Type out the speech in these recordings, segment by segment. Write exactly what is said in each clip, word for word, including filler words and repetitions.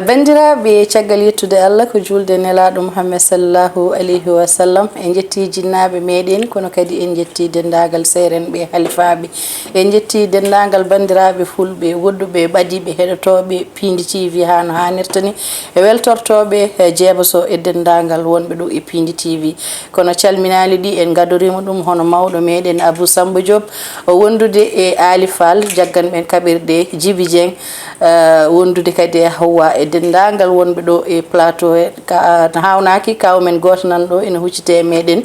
Banndiraaɓe, caggal yettude Allah, ko juulde nelaaɗo Muhammad sallallahu alayhi wa sallam, en njetti jinnaaɓe meɗen, kono kadi en njetti denndaangal seerenɓe, halifaaɓe. En njetti denndaangal banndiraaɓe fulɓe, wonduɓe, ɓadiiɓe, heɗotooɓe Piindi T V haa no haanirta ni, e weltortooɓe, e Jeebaso e denndaangal wonɓe ɗo e Piindi T V. Kono calminaali ɗi, en ngadoriima ɗum hono mawɗo meɗen Abou Samba Diop, wondude e Aali Fall, jaggan ɓen kaɓirɗe, Jibi Dieng, eh, wondude kadi e Hawwa e denndaangal wonɓe ɗo e plateau he. Ka, no haawnaaki, kaaw men gooto nan ɗo ina hucciti e meɗen.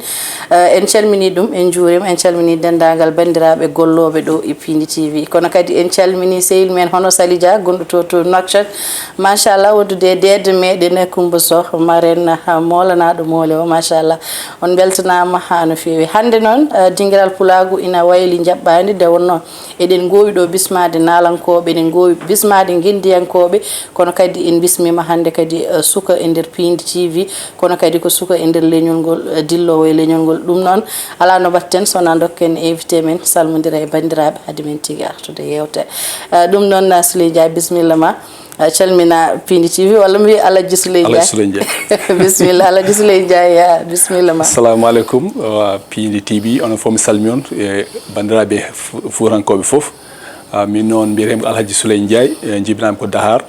Eh, en calminii ɗum, en njuuriima, en calminii denndaangal banndiraaɓe gollooɓe ɗo e Piindi T V. Kono kadi en calminii sehil men hono Sali Dia, gonɗo to, to Nouakchott. Machallah, wondude e deede meɗen Coumba Sow, marraine, ha, moolanaaɗo moole o, machallah. On mbeltanaama haa no feewi. Hannde noon, eh, dingiral pulaagu ina wayli njaɓɓaandi, nde wonnoo eɗen ngoowi ɗo bismaade naalankooɓe, eɗen ngoowi bismaade ngenndiyankooɓe, kono kadi en bismiima hannde kadi, eh, suka e nder Piindi T V, kono kadi ko suka e nder leñol ngol, eh, dilloowo e leñol ngol. Ɗum noon, alaa no mbaɗten so wonaa ndokken invité men, salmondira e banndiraaɓe, hade men tigi artude yeewtere. Eh, ɗum noon, eh, Souley Ndiaye, bisimilla ma. A calmina Piindi T V, walla mi wiya Alhaji Souley Ndiaye. Alhaji Souley Ndiaye. Bisimilla, Alhaji Souley Ndiaye, ah, bisimilla ma. Assalamu alaikum, wa Piindi T V, onon fof mi salmi on, e banndiraaɓe fu-, fuutankooɓe fof. Ah, min noon mbiyetee ko Alhaji Souley Ndiaye, e njibinaami ko Dakar,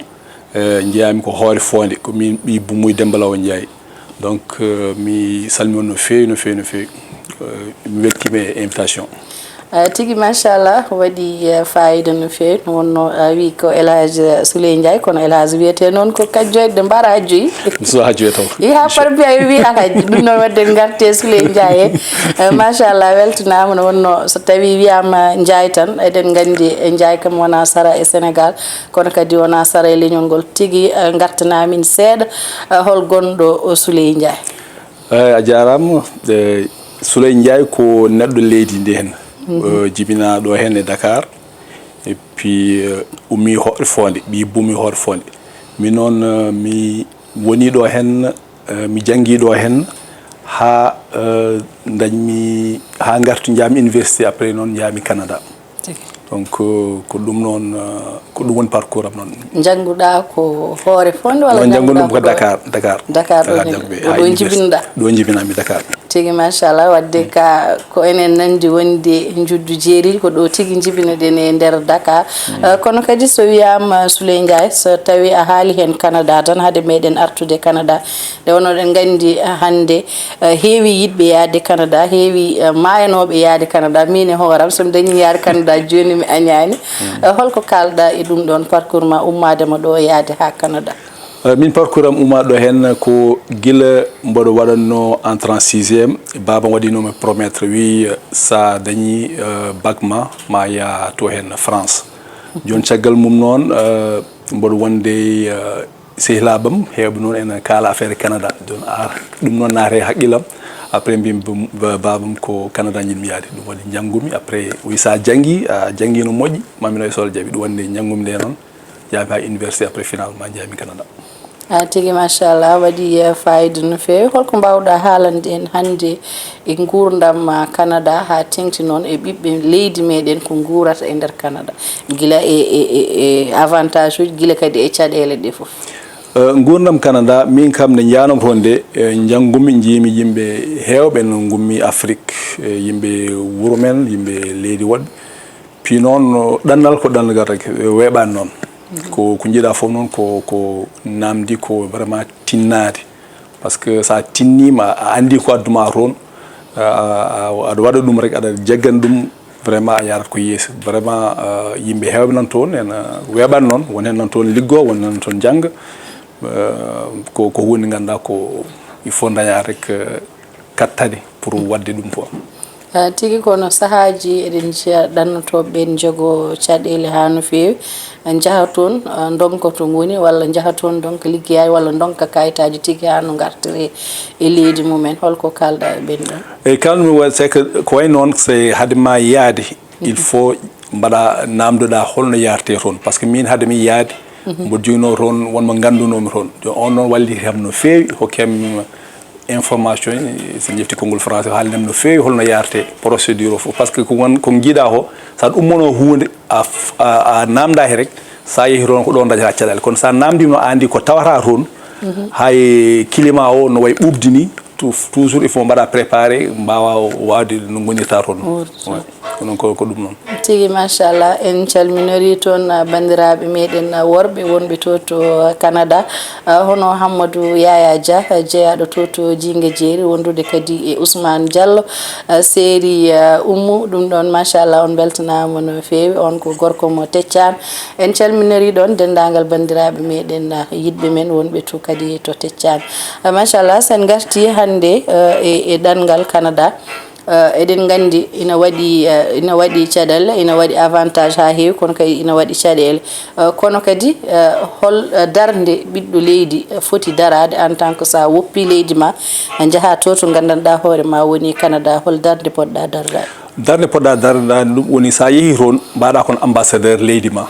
e njeyaami ko Hoore Foonde, ko min ɓii Bummuy Demba Law Ndiaye. Donc, euh, mi salmi on no feewi, no feewi, no feewi. Euh, mi weltiima e invitation. Ah, tigi, machallah, waɗi, eh, fayida no feewi. No wonno, ah, wi ko El Hadj Souley Ndiaye, kono El Hadj wiyete noon ko kajjoyɗe mbara joyi. Mi suwa hajjoye taw. Iha parpiya wi Alhaji. Ɗum noon wadde ngarte Souley Ndiaye. Eh, machallah, weltanaama. No wonno so tawi wiyama Ndiaye tan, eɗen nganndi, eh, Ndiaye kam wona sara e Sénégal, kono kadi wona sara e leñol ngol. Tigi, eh, ngartana min seeɗa, eh, hol gonɗo o Souley Ndiaye? Eey, a jaaraama. E, Souley Ndiaye ko neɗɗo leydi ndi heen. Mhm. O jibinaa ɗo heen e Dakar. Et puis, eh, ummii Hoore Foonde, ɓii Bummuy Hoore Foonde. Min noon, eh, mi wonii ɗo heen, eh, mi janngii ɗo heen haa, eh, ndañmi, haa ngartu njaami université, après noon njaami Canada. Tigi. Donc, ko ɗum noon, eh, ko ɗum woni parcours am noon. Njannguɗaa ko Hoore Foonde walla? Non, njannguɗum ko Dakar, Dakar. Dakar ɗo njannguɗaa? Ɗo njibinɗaa? Ɗo njibinami Dakar. Tigi, machallah, wadde ka ko enen nanndi wonde njuddu jeeri, ko ɗo tigi njibinoɗen e nder Dakar. Mm. Eh, kono kadi so wiyaama Souley Ndiaye, so tawi a haali heen Canada tan, hade meɗen artude Canada, nde wonno ɗen nganndi, eh, hannde, eh, heewi yiɗɓe yahde Canada, heewi, eh, maayanooɓe yahde Canada. Min e hooram, so mi dañii yahde Canada jooni mi añaani. Mm. Eh, holko kaalɗaa e ɗum ɗoon parcours ma ummaade mo ɗo yahde haa Canada? Eh, min parcours am ummaade ɗo heen ko gila mboɗo waɗatno entrée en sixième, baaba waɗino mi promettre, wi, eh, sa dañii, eh, bac ma, ma yah to heen France. Jooni caggal mum noon, eh, mboɗo wonde, eh, sehilaaɓe am heewɓe noon ene kaala affaire Canada. Jooni, a, ɗum noon naati e hakkillam. Après, mbimi bum-, ba-, baabam ko Canada njiɗmi yahde. Ɗum waɗi njanngumi. Après, o wi, "So a janngii, a janngii no moƴƴi, ma mi nawi so Alla jaɓi." Ɗum waɗi nde njanngumi nde noon, njaami haa université, après, finalement, njaami Canada. A tigi, machallah, waɗi, eh, fayida no feewi. Holko mbaawɗaa haalande en hannde e nguurndam, ah, Canada, haa teeŋti noon e ɓiɓɓe leydi meɗen ko nguurata e nder Canada, gila e, e, e, e avantage uji, gila kadi e caɗeele ɗe fof? Eh, nguurndam Canada, min kam nde njanoomi toon nde, eh, njanngumi, njiimi yimɓe heewɓe no ngummi Afrique, eh, yimɓe wuro men, yimɓe leydi woɗɓe. Puis noon, ɗannal ko ɗanngal rek, weeɓaani noon. Ko, ko njiɗaa fof noon ko, ko namdi, ko vraiment tinnaade. Parce que so a tinniima, a anndi ko adduma toon, a, a, a, aɗa waɗa ɗum rek, aɗa jaggani ɗum, vraiment a yarat ko yeeso. Vraiment, ah, yimɓe heewɓe nan toon, ene weeɓaani noon. Won heen nan toon liggo, won heen nan toon jannga. Ah, ko, ko huunde ngannduɗaa ko il faut daña rek, ah, kattane pour waɗde ɗum quoi. Ah, tigi, kono sahaaji eɗen njiya ɗannotooɓe ɓe njogo caɗeele haa no feewi. Njaha toon, ah, ndonka to ngoni, walla njaha toon ndonka liggeyaji, walla ndonka kayitaaji tigi haa no ngartire e leydi mumen. Holko kaalɗaa e ɓen ɗon? Eyi, kaalmi wa-, c'est que ko wayi noon, c'est hade ma yaade, il faut mbaɗa, namdoɗaa holno yahrete toon. Parce que min hade mi yaade, mboɗo joginoo toon won mo nganndunoomi toon. Jooni on noon walliti kam no feewi, hokki am information, so ƴefti konngol français, o haalni am no feewi holno yahrete, procédure o fof. Parce que ko won, ko njiɗaa ko, so aɗa ummanoo huunde, a f-, a, a namdaa he rek, So a yehi toon, ko ɗoon dañata caɗeele. Kono so a naamndiima, a anndi ko tawata toon, hay climat o no wayi ɓuuɓde ni, tou-, toujours il faut mbaɗa préparé, mbaawa waawde no ngonirta toon. Wuurta. Ouais. Ko noon, ko, ko ɗum noon. Tigi, machallah, en calminorii toon, ah, banndiraaɓe meɗen, ah, worɓe wonɓe to, to, ah, Canada. Ah, hono Hammadou Yaya Dia, ah, jeyaaɗo to, to Jinga Jeeri, wondude kadi e Ousmane Diallo, ah, seeri, ah, Oumou. Ɗum ɗoon, machallah, on mbeltanaama no feewi. On ko gorko mo Teccaan. En calminorii ɗoon denndaangal banndiraaɓe meɗen, ah, yiɗɓe men wonɓe to kadi to Teccaan. Ah, machallah, so en ngartii hannde, ah, e, e ɗanngal Canada, ah, eɗen nganndi ina waɗi, ah, ina waɗi caɗeele, ina waɗi avantage haa heewi, kono kadi ina waɗi caɗeele. Ah, kono kadi, ah, hol, ah, darnde ɓiɗɗo leydi, ah, foti daraade en tant que so a woppii leydi ma, a njahaa to, to nganndanɗaa hoore ma woni Canada, hol darnde poɗɗa dardaade? Darnde poɗɗa dardaade ɗum woni so a yehii toon, mbaɗa kon ambassadeur leydi ma.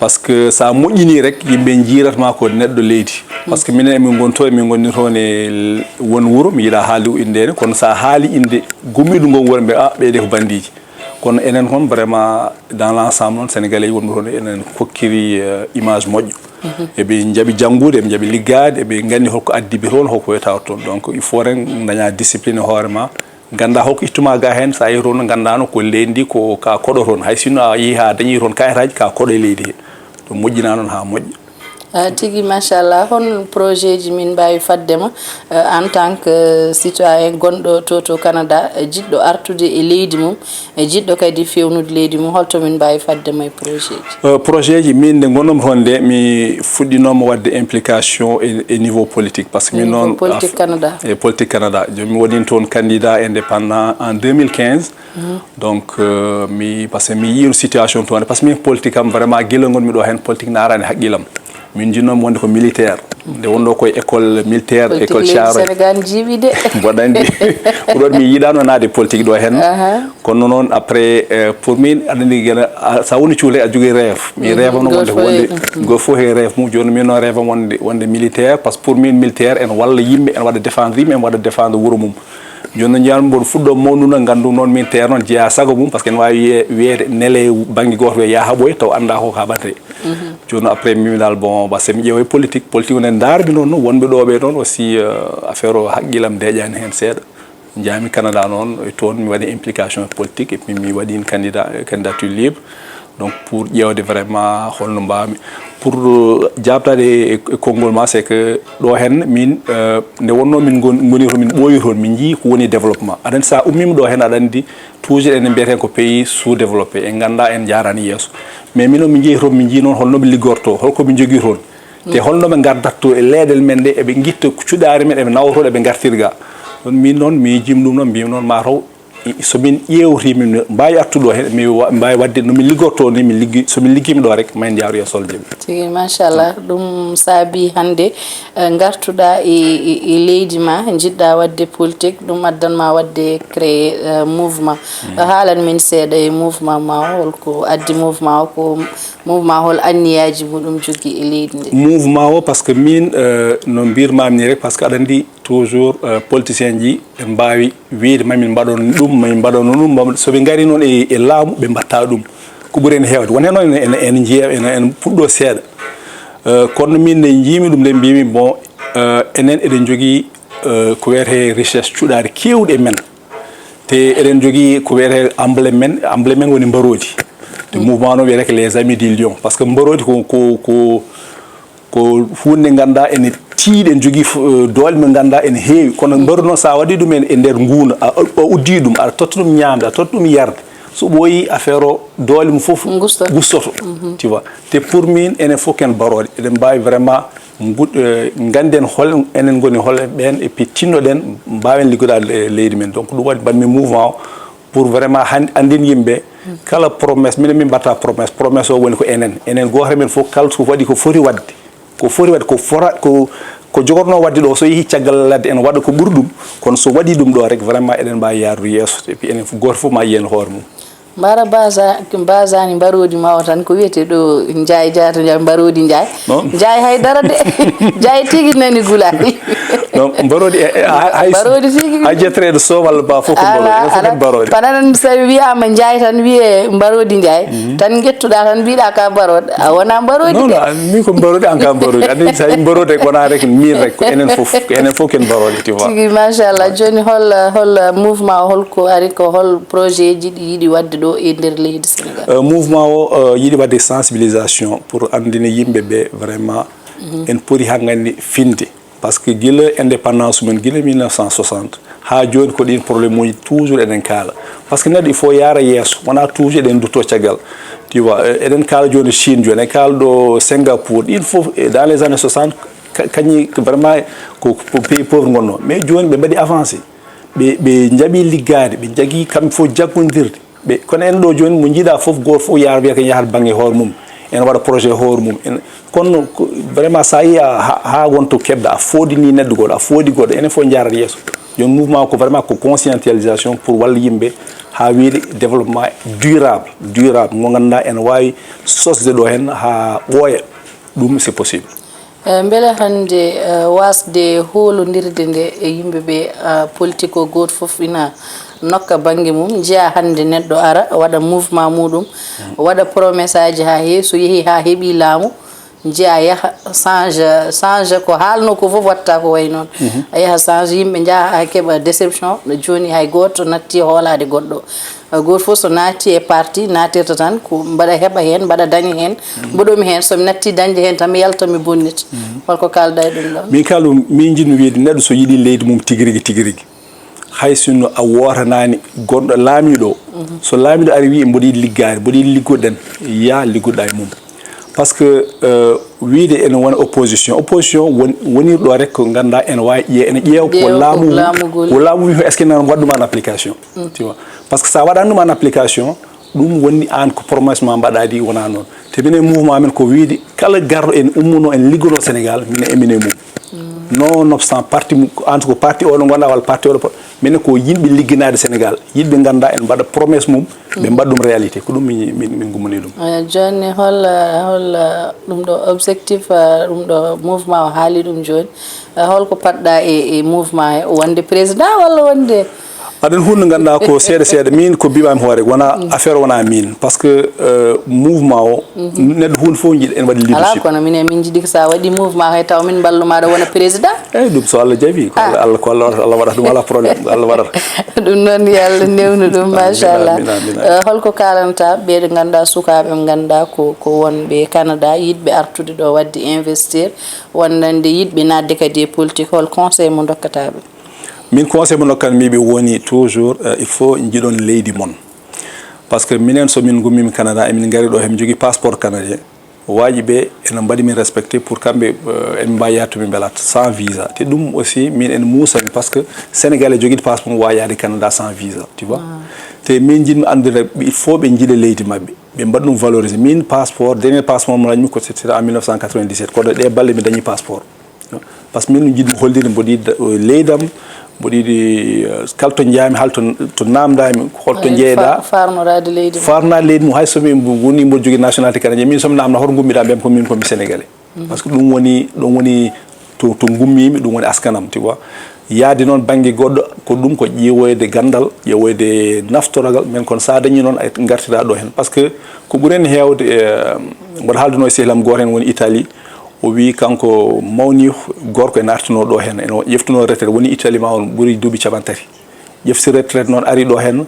Par ce que so a moƴƴinii rek, yimɓe njiirat ma ko neɗɗo leydi. Par ce que minen emin ngoni to, emin ngoni toon e l-, won wuro, mi yiɗa haalde innde ne, kono so a haali innde gummiiɗo ngon wuro, mbiya, "Ah, ɓeeɗe ko banndiiji." Kono enen kon vraiment, dans l'ensemble noon, Sénégalais wonɓe toon, enen kokkiri, euh, image moƴƴo. Eɓe njaɓi janngude, eɓe njaɓi liggaade, eɓe nganndi holko addi ɓe toon, holko wiyata toon. Donc, il faut ren daña discipline e hoore ma, ngannda holko ittuma ga heen, so a yehi toon, ngannda no ko leydi ndi ko ka koɗo toon. Hay sinno a yehi haa dañi toon kayitaaji, ka koɗo e leydi he. Ɗum moƴƴina noon haa moƴƴa. Ah, tigi, machallah. Hol projet ji min mbaawi fadde ma, eh, en tant que citoyen gonɗo to, to Canada, eh, jiɗɗo artude e leydi mum, e jiɗɗo kadi fewnude leydi mum, holto min mbaawi fadde ma e projet ji? Eh, projet ji, min nde ngonnomi toon nde, mi fuɗɗinooma waɗde implication e, e niveau politique, parce que min noon politique Canada. E politique Canada. Jooni mi waɗiino toon candidat indépendant en deux mille quinze. Donc, euh, mi, parce que mi yiino situation toon, parce que min politique am vraiment gila ngonmi ɗo heen, politique naaraani haqqillam. Min jinnoomi wonde ko militaire. Nde wonno koye école militaire, politique école leydi Thiaroye. Sénégal jiiɓi de. Mboɗo anndi. Ko ɗoon mi yiɗaano naade politique ɗo heen. Aha. Kono noon après, euh, pour min, aɗa anndi gila, a, so a woni cuuɗi a jogii rêve. Mi rêve am noon wonde, wonde, goto fof he rêve mum. Jooni min noon rêve am wonde, wonde militaire, parce que pour min militaire ene walla yimɓe, ene waɗa défendre yimɓe, ene waɗa défendre wuro mum. Jooni noon, njiyan mboɗo fuɗɗo mawnude, nganndu noon min teer noon jeyaa sago mum, parce que ene waawi wiye-, wiyeede nele bannge gooto, wiya yaa haɓoy, taw anndaa ko haɓate. Jooni noon, après, mi wiyi dal, bon, parce que mi ƴeewa politique, politique o ne ndaarmi noon, wonɓe ɗo ɓe noon aussi, euh, affaire o haqqillam deeƴaani heen seeɗa. Njaami Canada noon, e toon mi waɗi implication politique, et puis mi waɗi candidat, candidature libre. Donc, pour ƴeewde vraiment holno mbaawmi. Pour, euh, jaabtaade e, e konngol ma, c'est que ɗo heen min, euh, nde wonno min ngon-, ngoni toon, min ɓooyi toon, min njii ko woni développement. Aɗa anndi, so a ummiima ɗo heen, aɗa anndi, toujours enen mbiyeten ko pays sous-développé, en nganndaa en njaaraani yeeso. Mais min o min njehi toon, min njii noon holno ɓe liggorto, holko ɓe njogii toon. Te holno ɓe ngardatto e leeɗel men nde, eɓe ngitta cuɗaari men, eɓe nawa toon, eɓe ngartira ga. Ɗum min noon, mi jim ɗum noon, mbimi noon, mataw, i-, so min ƴeewti, min mbaawi artude ɗo heen, mi wa-, mbaawi waɗde no min liggorto ni, min liggi-, so min liggiima ɗo rek, ma en njaaru yeeso, Sohla Jeeɓi. Tigi, machallah. Ɗum saabi hannde, eh, ngartuɗa e, e, e leydi ma, njiɗɗa waɗde politique, ɗum addan ma waɗde créer, eh, mouvement. Haalan min seeɗa e mouvement ma o, holko addi mouvement o, ko mouvement hol anniyaaji muɗum jogii e leydi ndi? Mouvement o, parce que min, euh, no mbirmami ni rek, parce que aɗa anndi toujours, euh, politicien ji en mbaawi wiyde ma min mbaɗon ɗum, ma min mbaɗon ɗum, ma so ɓe ngari noon e, e laamu ɓe mbatta ɗum. Ko ɓuri en heewde. Won heen noon en, en, en njiya, en, en puɗɗo seeɗa. Euh, kono min nde njiimi ɗum nde mbimi, bon, euh, enen eɗen njogii, euh, ko wiyetee richesse cuɗaari keewɗi e men. Te eɗen njogii ko wiyetee emblème men, emblème men woni mbaroodi. Te mouvement no wiyetee ko les amis du lion. Parce que mbaroodi ko, ko, ko, ko huunde nde ngannduɗaa ene tiiɗi, ene jogii fo-, doole mo ngannduɗaa ene heewi. Kono mbaroodi noon so a waɗii ɗum e, e nder nguuna, a, a uddii ɗum, aɗa totta ɗum ñaamde, aɗa totta ɗum yarde. So ɓooyii affaire o, doole mum fof gustoto. Tu vois. Te pour min, enen fof ken mbarooɗe. Eɗen mbaawi vraiment ngu-, eh, ngannden hol enen ngoni, hol ɓeen, et puis tinnoɗen, mbaawen liggodaade le-, leydi men. Donc, ɗum waɗi mbaɗmi mouvement o pour vraiment han-, anndin yimɓe, kala promesse, minen min mbaɗta promesse. Promesse o woni ko enen. Enen gooto men fof, kala so waɗi ko foti waɗde. Ko foti waɗde, ko fora-, ko, ko jogorno waɗde ɗo, so yehi caggal ladde, ene waɗa ko ɓuri ɗum. Kono so waɗi ɗum ɗo rek, vraiment, eɗen mbaawi yaarude yeeso. Et puis, enen fof, gooto fof ma yiyen hoore mum. Mbara basa-, mbasani mbaroodi ma o tan, ko wiyetee ɗo Njaay Jaata Njaay, mbaroodi Njaay. Noon? Njaay haydara de. Njaay tigi nani gulaali. Donc, mbaroodi e, e, hay, hay, Mbaroodi tigi. Hay jetereeɗo so walla ba fof ko mbaroodi. Enen fof ken mbaroodi. Kono aɗa anndi so wiyama Njaay tan wiye mbaroodi Njaay. Tan ngettuɗa tan mbiɗa ka mbaroodi. A wona mbaroodi. Non, de. Non, min ko mbaroodi, an ka mbaroodi. Anndi so hay mbaroodi rek wona rek min rek, ko enen fof, ko enen fof ken mbaroodi, tu vois. Tigi, machallah. Jooni hol, hol mouvement o, hol ko ari ko, hol projet ji ɗi yiɗi waɗde ɗo e nder leydi Sénégal? Euh, mouvement o, euh, yiɗi waɗde sensibilisation pour anndina yimɓe ɓe vraiment en poti hanngandi finde. Parce que gila indépendance mum, gila mille neuf cent soixante, haa jooni ko ɗin problème uji toujours eɗen kaala. Parce que neɗɗo il faut yaara yeeso, wona toujours eɗen dutto caggal. Tu vois, euh, eɗen kaala jooni Chine, jooni eɗen kaala ɗo Singapour, ɗin fof, eh, dans les années soixante, ka-, kañi ko vraiment ko, ko pays pauvre ngonno. Mais jooni ɓe mbaɗi avancé. Ɓe, ɓe njaɓi liggaade, ɓe njagi kamɓe fof jaggondirde. Ɓe, kono en ɗo jooni, mo njiiɗa fof, gooto fof yaha wiya ko yahat bannge hoore mum, ene waɗa projet hoore mum. En, kono ko, vraiment, so a yiya ha, ha wonto keɓɗa, a foodini neɗɗo goɗɗo, a foodi goɗɗo, enen fof njaarat yeeso. Jooni mouvement ko vraiment ko conscientisation pour walla yimɓe ha wiide développement durable, durable, mo ngannduɗaa ene waawi sosde ɗo hen ha ɓooya. Ɗum, c'est possible. Eh, mbele hannde, eh, wasde hoolondirde nde e yimɓe ɓe, ah, politique o gooto fof ina nokka bannge mum, njiya hannde neɗɗo ara waɗa mouvement muɗum, waɗa promesse aji ha heewi, so yeehi ha heɓi laamu, njiya yaha change, change ko haalno ko fof watta ko way noon. A yaha change, yimɓe njaha ha keɓa déception, jooni hay gooto natti hoolaade goɗɗo. Gooto fof so naati e parti, naatirta tan ko mbaɗa heɓa heen, mbaɗa daña heen, mboɗomi heen, so mi natti dañde heen tan mi yalta mi bonnita. Holko kaalda e ɗum ɗo? Min kaalɗum, min njiɗmi wiide neɗɗo so yiɗi leydi mum tigi rigi, tigi rigi, hay sinno a wootanaani gonɗo laamiiɗo o, so laamiiɗo ari wi mboɗo yiɗi liggaade, mboɗo yiɗi liggoɗen, ya liggoɗa e mum. Parce que, euh, wiide ene wona opposition, opposition won-, wonirɗo rek ko ngannduɗaa ene waawi ƴee-, ene ƴeewa ko laamu, laamu wi, ko est-ce que nana waɗ ɗum en application. Tu vois? Parce que sa waɗani ɗum en application, ɗum woni an ko promesse ma mbaɗaɗi wona noon. Te minen mouvement men ko wiide kala garɗo en ummuno en liggono Sénégal, minen emine mum. Nonobstant parti mu-, en tout cas parti oɗo ngonɗa walla parti oɗo po-, minen ko yimɓe ligginaade Sénégal, yimɓe ngannduɗaa en mbaɗa promesse mum, ɓe mbaɗa ɗum réalité. Ko ɗum min, min, min gummani ɗum. Eh, jooni hol, hol, eh, ɗum ɗo objectif, eh, ɗum ɗo mouvement o haali ɗum jooni? Eh, holko paɗɗa e, e mouvement he? Wonde président walla wonde? Aɗen huunde ngannduɗaa ko seeɗa seeɗa. Min ko mbiɓami hoore, wona affaire wona min. Parce que, euh, mouvement o, neɗɗo huunde fof jiɗi en waɗi leadership. Alaa, kono minen min jiɗi ko sa waɗi mouvement he taw min mballu maɗa wona président. Eyyi, ɗum so Allah jaɓi, ko Allah, Allah, ko Allah waɗata, Allah waɗata ɗum, alaa problème, ko Allah waɗata. Ɗum noon, yo Allah newnu ɗum, machallah. Amin, amin, amin. Eh, holko kalanta ɓe ɓe ngannduɗaa sukaaɓe ɓe ngannduɗaa ko, ko wonɓe Canada, yiɗɓe artude ɗo waɗde investir, wonande yiɗɓe naatde kadi e politique, hol conseil mo ndokkata ɓe? Min conseil mo ndokkatmi ɓe woni toujours, eh, il faut njiɗon leydi mon. Parce que minen so min ngummima Canada, emin ngari ɗo, emin jogii passeport canadien. Waaji ɓe ene mbaɗi min respecté pour kamɓe, euh, en mbawi yahde to min mbelat sans visa. Te ɗum aussi, min en musani, parce que Sénégalais jogiiɗo passeport mum wawa yahde Canada sans visa, tu vois. Te min jiɗmi anndude, il faut ɓe njiɗa leydi maɓɓe. Ɓe mbaɗa ɗum valoriser. Min passeport, dernier passeport mo dañmi ko c'était en mille neuf cent quatre-vingt-dix-sept. Kono ɗe balɗe mi dañi passeport. Parce que min no jiɗmi hollirde mboɗo yiɗi da-, leydam, mboɗo yiɗi, eh, kala to njahmi, hal to, to namdami, holto jeyɗa. Fa-, farnoraade leydi mum. Farnoraade leydi mum, hay so mi woni mboɗo jogii nationalité canadien, min so mi namda hoto ngummiɗa, mbiyam ko min ko mi Sénégalais. Parce que ɗum woni, ɗum woni to, to ngummimi, ɗum woni askanam, tu vois. Yaade noon bannge goɗɗo, ko ɗum ko ƴeewoyde ganndal, ƴeewoyde naftoragal, men kono sa dañi noon a ngartira ɗo heen. Parce que ko ɓuri en heewde, eh, mboɗo haalduno e sehlam gooto heen woni Italie, o wi kanko mawni gorko ene artuno ɗo heen, ene ƴeftuno retraite, woni Italie ma on ɓuri duuɓi capanɗe tati. Ƴefti retraite noon ari ɗo heen,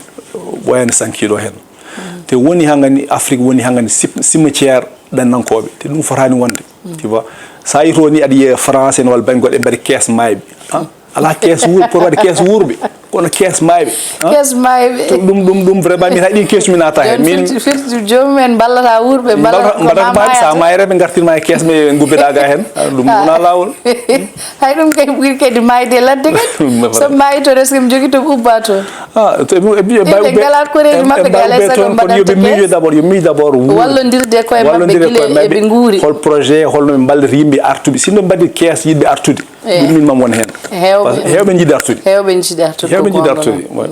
ɓooyaani sankiiɗo heen. Te woni hangani Afrique woni hangani cim-, cimetière ɗannankooɓe. Te ɗum fotaani wonde. Tu vois? Sa yii to ni aɗa yiya France en walla bannge goɗɗo ɓe mbaɗi kees maayɓe. Ah, alaa kees wuur-, pour waɗde kees wuurɓe. Kono kees maayɓe. Ah? Kees maayɓe. To ɗum, ɗum, ɗum vraiment min hay ɗin kees mi naata heen. Min firti, firti joomum en mballata wuurɓe, mballata ko maayɓe. Sa maayre ɓe ngartirma e kees ɓe ngubbeɗa ga heen. Ah, ɗum wona laawol. Hay ɗum kay ɓuri kadi maayde ladde kadi. So maayi toon, est-ce que mi jogii to mi ubba toon? Ah, to ɓe, ɓe, ɓe, ɓe, ɓe ngala koreeji maɓɓe, alaa e sago mbaɗa to kees. Yo ɓe miijo d'abord, yo miijo d'abord wuur. Wallondirde koye maɓɓe, wallondirde koye maɓɓe, gila eɓe nguuri. Hol projet, holno ɓe mballata yimɓe artuɓe. Sinno ɓe mbaɗi kees yiɗɓe artude. Eey. Ɗum min mam won heen. Heewɓe. Parce que heewɓe njiɗi artude. Heewɓe njiɗi artude, heewɓe njiɗi artude, oui.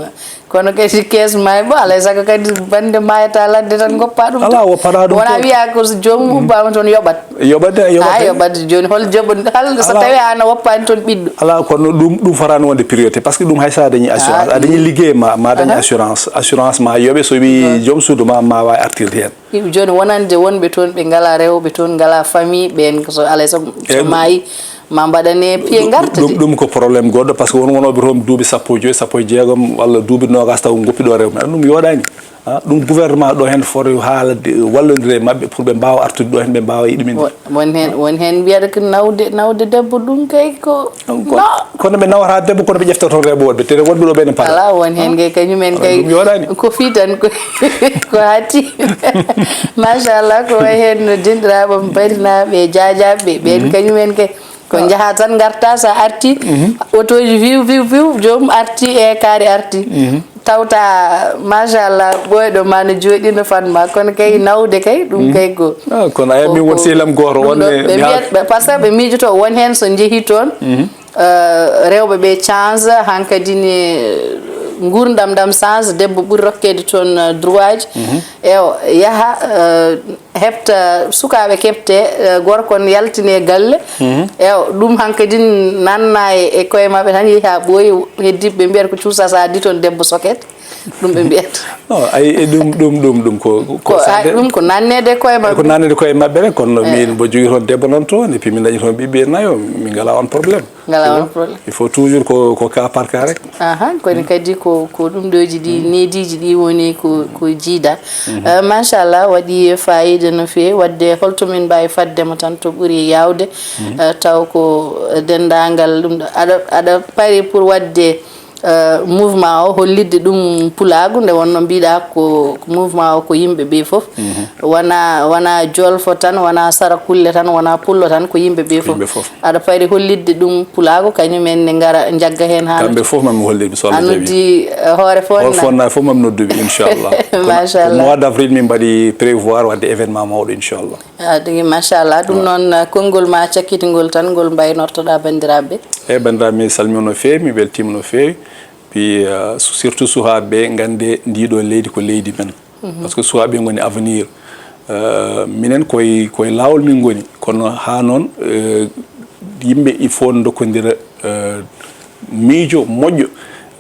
Kono kadi kees maay bo, alay sago kadi bannde maayata ladde tan ngoppa ɗum. Alaa, woppataa ɗum wona to. Wiya ko so joomum ubbaama toon yoɓat. Yoɓat de, yoɓat a de. Yoɓat jooni hol joɓo hal so Alaa. Tawi an a woppaani toon ɓiɗɗo. Alaa, kono ɗum ɗum fotaani wonde priorité, parce que ɗum hay so a dañi assurance, a dañi liggey ma ma dañ assurance, assurance ma yoɓe, so wi joom suudu ma ma waawi artirde heen. Jooni wonande wonɓe toon ɓe ngalaa rewɓe toon, ngalaa famille ɓeen, so alay sago so maayi ma mbaɗane piye ngarta ɗum de. Ɗum ko problème goɗɗo, parce que won wonooɓe toon duuɓi sappo e joyi, sappo e jeegom walla duuɓi noogas taw ngoppi ɗo rewɓe, ɗum yooɗaani. Ah, ɗum gouvernement ɗo heen foti haalde, wallondire e maɓɓe pour ɓe mbaawa artude ɗo heen, ɓe mbaawa yiɗuminde. Won heen won heen mbiyata ko nawde nawde debbo ɗum kay ko. Kono ɓe nawata debbo kono ɓe ƴefta toon rewɓe woɗɓe te woɗɓe ɗo ɓe ne paara. Alaa, won heen kay kañum en kay ɗum yooɗaani. Ko fii tan ko ko hatti. Machallah, ko way heen no denɗiraaɓe am barinaaɓe e jaajaaɓe ɓeen kañum en kay ko njaha tan ngarta so arti otoji viw viw viw joom arti e kaari arti. Tawta machallah ɓooyɗo ma no jooɗi no fanma kono kay nawde kay ɗum kay go. Ah, kono aya min won sehlam gooto on ɓe mbiyat parce que ɓe miijoto won heen so njehi toon. Rewɓe ɓe change hankadi ne nguurndam ɗam change, debbo ɓuri rokkeede toon droit ji. Ewa yaha heɓta sukaaɓe keɓte, gorko ne yaltine galle. Ewa ɗum hankadi nanna e koye maɓɓe tan yehi haa ɓooyi. Heddiiɓe ɓe mbiyata ko cuusa so addi toon debbo soket. Ɗum ɓe mbiyata. Non, ay e ɗum ɗum ɗum ɗum ko ko ko sa- ay ɗum ko nannede koye maɓɓe ko nannede koye maɓɓe rek, kono min mbo jogi toon debbo noon toon et puis min dañi toon ɓiɓɓe nayo, min ngala on problème. Ngala on problème. Il faut toujours ko ko cas par cas rek. Aha, kono kadi ko ko ɗum ɗoji ɗi neediji ɗi woni ko ko jiida. Eh, machallah, waɗi fayida no feewi. Wadde holto min mbawi faddema tan to ɓuuri yawde? Eh, taw ko dendagal ɗum ɗo aɗa aɗa pari pour wadde eh, mouvement o hollitde ɗum pulaagu nde wonno mbiɗa ko mouvement o ko yimɓe ɓe fof. Wona wona jolfo tan, wona sarakulle tan, wona pullo tan, ko yimɓe ɓe fof. Aɗa pari hollitde ɗum pulaagu kañum en ne ngara njagga heen haa kamɓe fof mami hollitɓe so Allah jaɓi. Noddi eh, hoore fof hol fonna fof mami nodduɓe inchallah. Machallah. Mois d'avril min mbaɗi prévoir wadde événement mawɗo inchallah. Ah, tigi machallah ɗum noon eh, konngol ma cakkitgol tan ngol mbaynortoɗa banndiraaɓe. Eyi banndiraaɓe mi salmima no feewi, mi weltima no feewi. Puis euh, surtout suhaaɓe ɓe ngannde ndiɗo leydi ko leydi men. Par ce que suhaaɓe ɓe ngoni avenir. Euh, minen koye koye laawol min ngoni kono haa noon euh, yimɓe il faut dokkondira euh, miijo moƴƴo,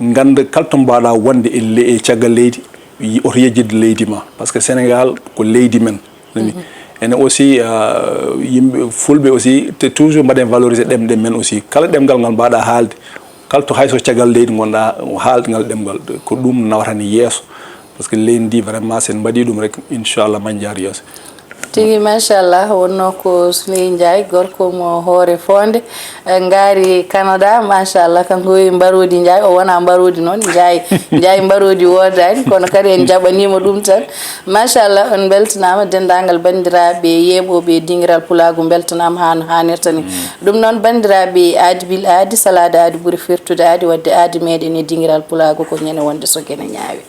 ngannda kala to mbaɗa wonde e le- e caggal leydi, oto yejjidde leydi ma par ce que Sénégal ko leydi men. Nani ene aussi euh, yimɓe fulɓe aussi te toujours mbaɗen valoriser ɗemɗe men aussi, kala ɗemngal ngal mbaɗa haalde kala to hayso caggal leydi gonɗa haalde ngal ɗemngal. Ko ɗum nawata en yeeso par ce que leydi ndi vraiment sen mbaɗi ɗum rek inchallah ma en njaar yeeso. Tigi machallah, wonno ko Souley Ndiaye gorko mo hoore fonde. Eh, ngaari Canada machallah kanko e mbaroodi Ndiaye, o wona mbaroodi noon Ndiaye. Ndiaye mbaroodi woodani kono kadi en jaɓanima ɗum tan. Machallah, on beltanama dendagal banndiraaɓe yeeɓooɓe dingiral pulaagu, beltanama haa no haanirta ni. Ɗum noon banndiraaɓe, aadi bil aadi salaade aadi ɓuri firtude aadi, wadde aadi meɗen e dingiral pulaagu ko ñande wonde so gene ñaawi.